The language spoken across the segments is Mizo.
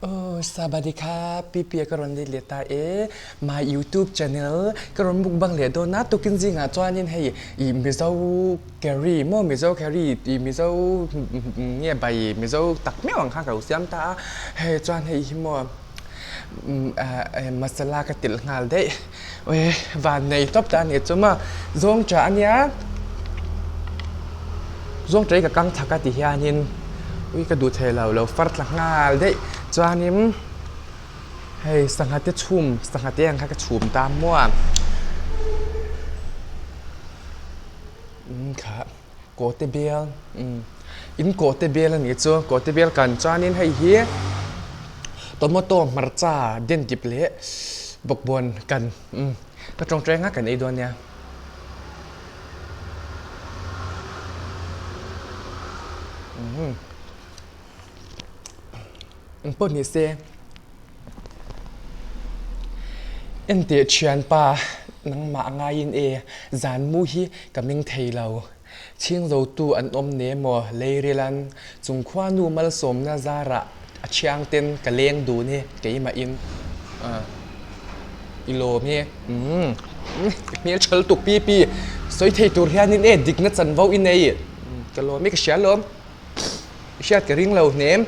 Aw Sabadi kha Pipi ka rawn let leh ta e, my youtube channel ka rawn mukbang leh dawn a, tukin zingah chuanin hei ih Mizo curry maw Mizo curry tih Mizo nge bai Mizo tak meuh ang kha ka lo siam ta a, hei chuan hei hi maw masala ka telh nghal daih, awi van nei tawp ta a ni chu maw zawng tha a nia zawng tha hi ka kang thak a ti hianin ui ka duh thei lo lo far thla nghal daih chuanin hei sangha te chhum sangha te ang kha ka chhum ta maw a kha kawte bial in kawte bial a nih chu kawte bial kan chuanin hei hi tomato hmarcha den dip leh bawkbawn kan ka tawngtai anga kan ei dawn nia. Engpawh ni se Enteh thianpa nangmah ngaiin e zan mu hi ka meng thei lo. Chhingzotu an awm ne maw Leirilan chung khuanu malsawmna zarah a thiangten ka leng dun e keimahin i lawm e umm i hmel thal tuk pi pi sawi thei tur hianin e dikna chanvo i nei ka lawm e ka hria lawm. I hriat ka ring lo hnem.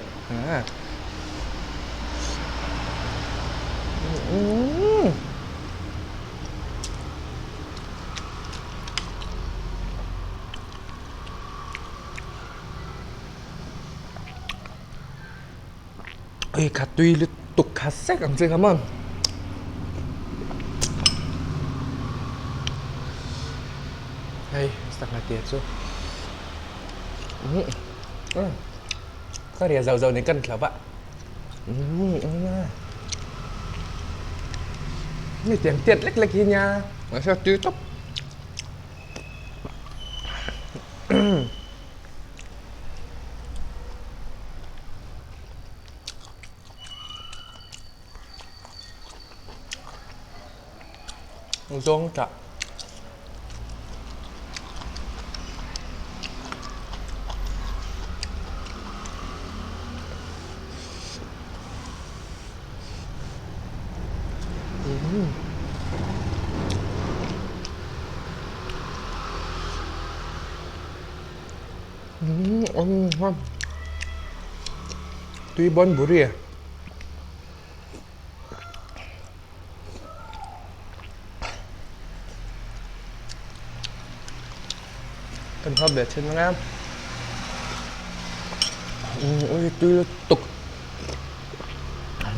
Ui kha tui lutuk kha sek ang che kha maw. Hei sangha te chu. Ka ria zau zau nen kan thla va. Ni tiang tiat lek lek hi nia. Mahse tui tawp. Zawng tah. Tui bawn buri. Kan hawp leh thin ang e. Ui tui lutuk.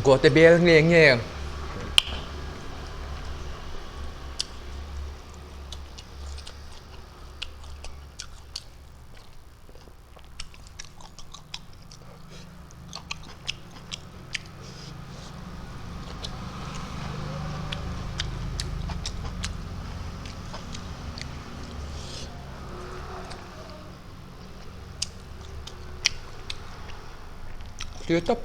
Kawhte bel nge nge. Tui tawp.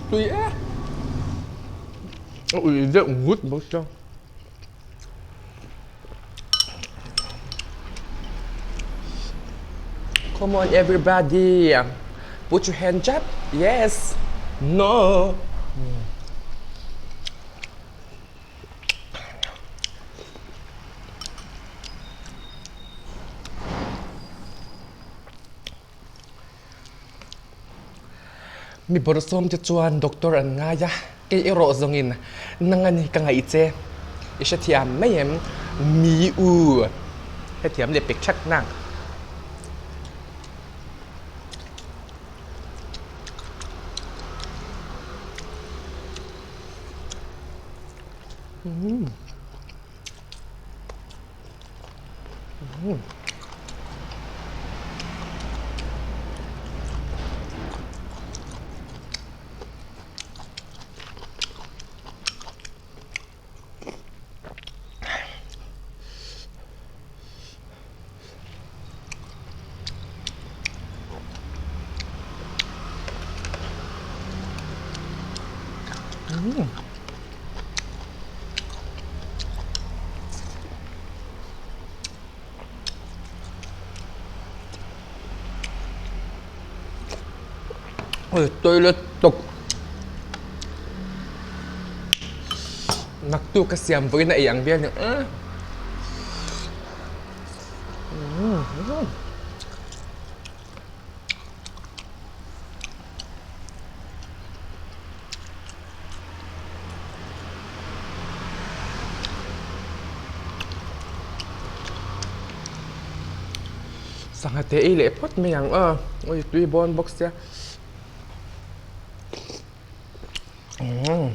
Tui e. Ui deuh ngut bawk chuan. Come on everybody. Put your hands up. Yes. No. Mi bawrhsawm te chuan doctor an ngai a, kei erawh zawngin nang a ni ka ngaih che. I hrethiam mai em? Mi u. Hrethiam leh pek thak nang. Toilet tuk naktuk ka siam vawiin a ei ang vel ni. Sangha te ei leh phawt mai ang aw ui tui bawn bawk sia umm.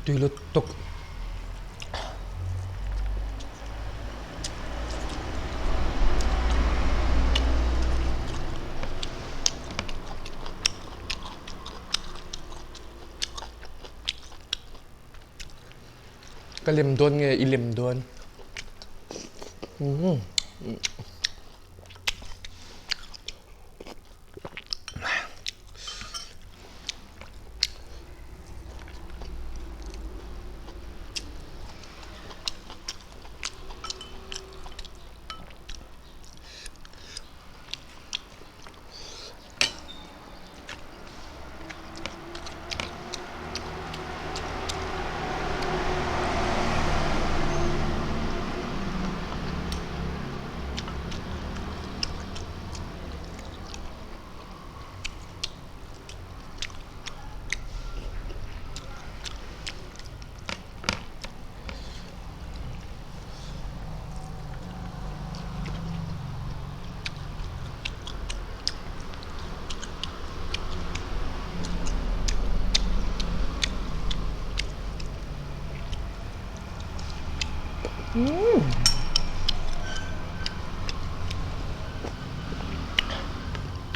Tui lutuk. Ka lem dawn nge i lem dawn?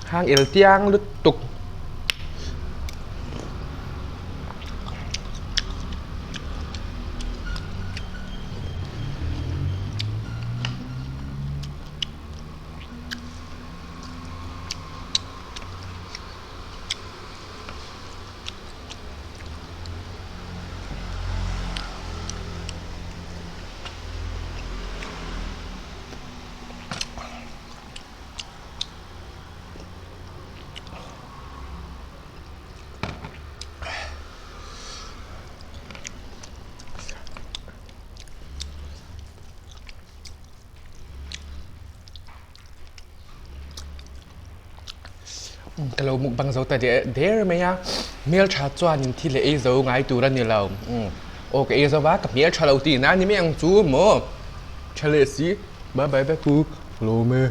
Hang el tiang lutuk. Ka lo mukbang zo ta der mai a, hmeltha chuanin thil a ei zo ngai tur a ni lo. Aw ka ei zo va, ka hmeltha lo tihna a ni mai ang chu maw? Tha leh si, bye bye vek u, lawm e.